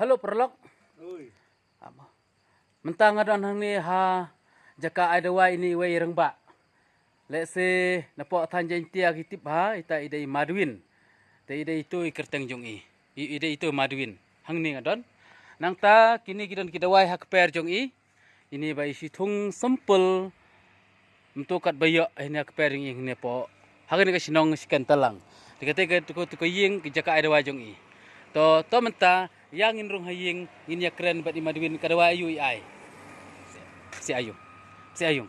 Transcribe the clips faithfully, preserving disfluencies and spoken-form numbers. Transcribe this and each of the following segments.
Hello, paralok. Mynta nga don hangne ha jaka ai dawai ine iwei i rangbah. Lehse napoh thaiñ Jaintia ki tip ha, ita i dei i Madwin. Te i dei ito i kyrteng jong i. I, i dei ito i Madwin. Hangne nga don. Nangta kine ki don ki dawai ha kper jong i. Ine ba i shu thung simple. Mynta katba ïoh, eh, ïa ka kper jong i hangne hapoh. Ha kane ka shnong Shken Talang. Te kata ka, tu ka, tu ka ïing ka jaka ai dawai jong i. To, to mynta, ïa ngin rung ha ïing, ngin ïakren bad i Madwin ka dawai aïu i ai. Shi aïu. Shi aïu.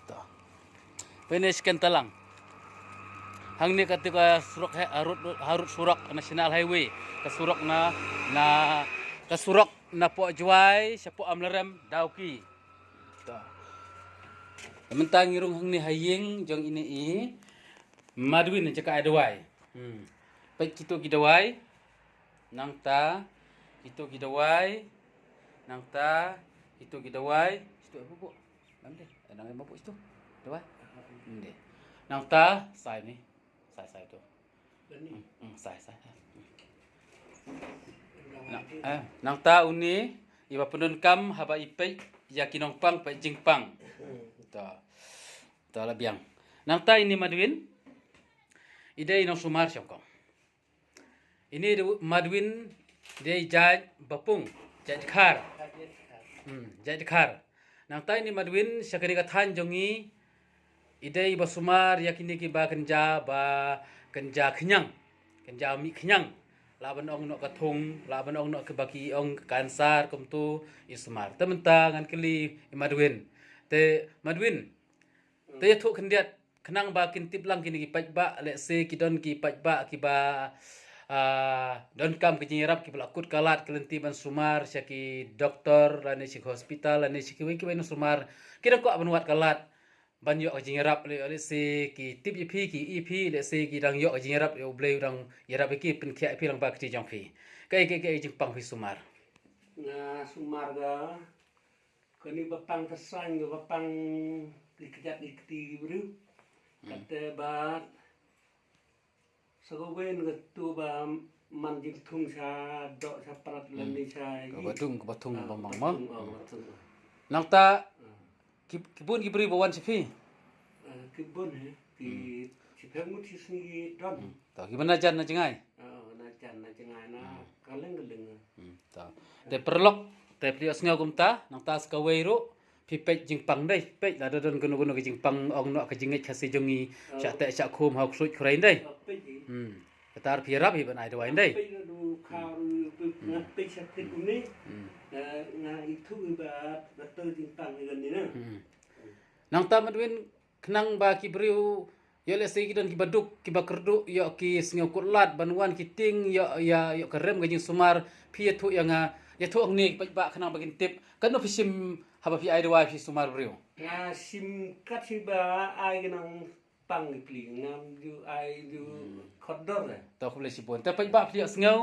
To. Pynshken Talang. Hangne kata ka surok ha-, harud, harud surok National Highway. Ka surok na, na, ka surok napoh Jowai, shapoh Amlarem, Dawki. To. Mynta ngi rung hangne ha ïing jong ine i Madwin jaka ai dawai. Hmm. Peit kito ki dawai. Nangta kito ki dawai. Nangta kito ki dawai. Kito apa bu? Nang deh. Eh, nang apa bu kito? Dawai. Hmm, deh. Nangta sai ni. Sai, sai tu. Hmm, hmm, sai, sai. Na, eh, nangta une iba pyndonkam haba i peit ïa ki nongpang, peit jingpang. To. To la biang. Nangta ine i Madwin. I dei i nongsumar shongkong. Ine i Madwin i dei jait Bapung, jait Dkhar. Hmm, jait Dkhar. Nangta ine i Madwin sha kane ka thaiñ jong i, i dei iba sumar ïa kine kiba kynja, ba kynja khñiang, kynja mih khñiang. Lah ban ong noh ka thung, lah ban ong noh kiba ki ong ka kansar, kumtu i sumar. Te mynta ngan kylli i Madwin. Te Madwin, te ïathuh khyndiat, khnang ba kin tip lang kine ki paidbah, lehse ki don ki paidbah kiba, ah, donkam ka jingïarap, kiba la kut ka lad ka lynti ban sumar sha ki doktor lane sha ki hospital lane sha kiwei kiwei nongsumar. Ki dang kwah ban wad ka lad ban ïoh ka jingïarap, le, lehse ki tip ïa phi, ki i phi, lehse ki dang ïoh ka jingïarap, ïa U Blei u dang ïarap ïa ki, pynkhiah ïa phi lang ba ka kti jong phi. Kaei kaei kaei jingpang phi sumar? Nga sumar ka kane ba pang ka saiñ, ka ba pang ki kjat ki kti ki briew. Hmm. Kata ba sa kawei na katu ba man jingthung sha doh sha prat lane sha ka ba thung, ka ba thung, ah, ba mang ba mang. Thung, ah, ba thung. Nangta ki, ki bun ki briew ba wan sha phi? Ah, ki bun he, ki shiphew ngut shi sngi ki don. Hmm. To, kiba na jan na jngai? Ah, na jan na jngai na kylleng kylleng. Hmm, to. Te paralok, te phi ïohsngew kumta, nangta sa kawei ruh phi peit jingpang dei, peit lada don kano kano ka jingpang, ong noh ka jingngeit Khasi jong ngi, shah teh shah khum ha u ksuid khurai dei. Hmm. Kata ruh phi ïarap hi ban ai dawai dei. Peit na du kha ruh, peit nga peit sha peit kumne. Hmm. Nga ithuh hi ba doktor jingpang hi kane na. Hmm. Nangta Madwin, khnang ba ki briew, ïoh lehse ki don kiba duk, kiba kyrduh, ïoh ki sngew kut lad ban wan ki tieng, ïoh, ïoh, ïoh ka rem ka jingsumar, phi ïathuh ïa nga, ïathuh hangne ki paidbah khnang ba kin tip. Katno phi shim haba phi ai dawai phi sumar briew? Nga shim kat shi ba ai ki nongpang ki pli, ngam ju ai ju khot dor le. To khublei shibun. Te paidbah phi ïohsngew.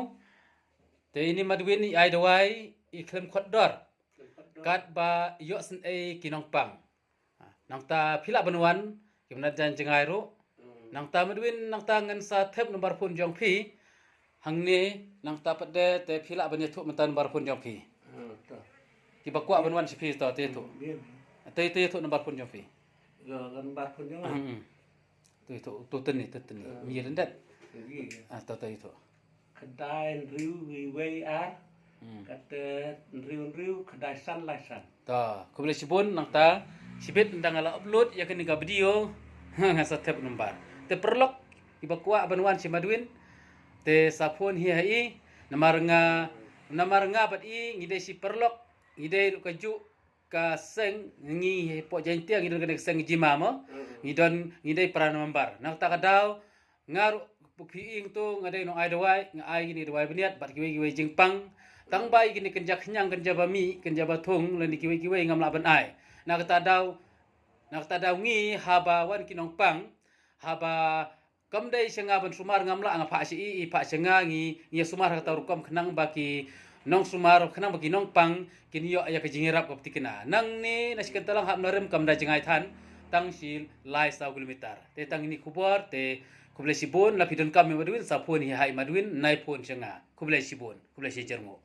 Te ine i Madwin i ai dawai i khlem khot dor. Khlem khot dor. Katba ïohsngew ki nongpang. Ha, nangta phi lah ban wan, ki ban jan jngai ruh. Hmm. Nangta Madwin, nangta ngan sa thep number phone jong phi. Hangne, nangta pat de, te phi lah ban ïathuh mynta number phone jong phi. Hmm, to. Kiba kwah ban wan sha phi to, te ïathuh. Bien. Te, te ïathuh number phone jong phi. Lo, number phone jong nga. Hmm, hmm. To ïathuh, to tynni, to tynni. Hmm. Mi ïa lyndet. Iya, iya. Ah, to, to ïathuh. Khyndai hynriew wei wei ar. Hmm. Kata hynriew hynriew khyndai san lai san. To, khublei shibun nangta, shibit ynda nga la upload ïa kane ka video, nga sa thep number. Te paralok, iba kwah ban wan sha Madwin, te sa phone hi ha i, namar nga, namar nga bad i, ngi dei shi paralok, ngi dei ruh kajuh ka seng, ngi hapoh Jaintia ngi don kane ka seng Jima mo. Hmm. Ngi don, ngi dei para member. Na kata ka daw, nga ruh phi ïohi to nga dei nong ai dawai, nga ai kine ki dawai bniat bad kiwei kiwei jingpang. Tang ba ïa kine kynja khñiang, kynja ba mih, kynja ba thung, lane kiwei kiwei ngam lah ban ai. Na kata daw, na kata daw ngi haba wan ki nongpang, haba kam dei sha nga ban sumar, ngam lah, nga phah sha i, i phah sha nga, ngi, ngi ïa sumar ha kata ka rukom khnang ba ki nongsumar, khnang ba ki nongpang kin ïoh ïa ka jingïarap kaba thikna. Nangne na Shken Talang ha Amlarem kam da jngai than, tang shi lai saw kilometer. Te tang ine i khubor, te Khublei shibun, la phi donkam ïa Madwin, sa phone hi ha i Madwin, nai phone sha nga. Khublei shibun, khublei shi jyrngoh.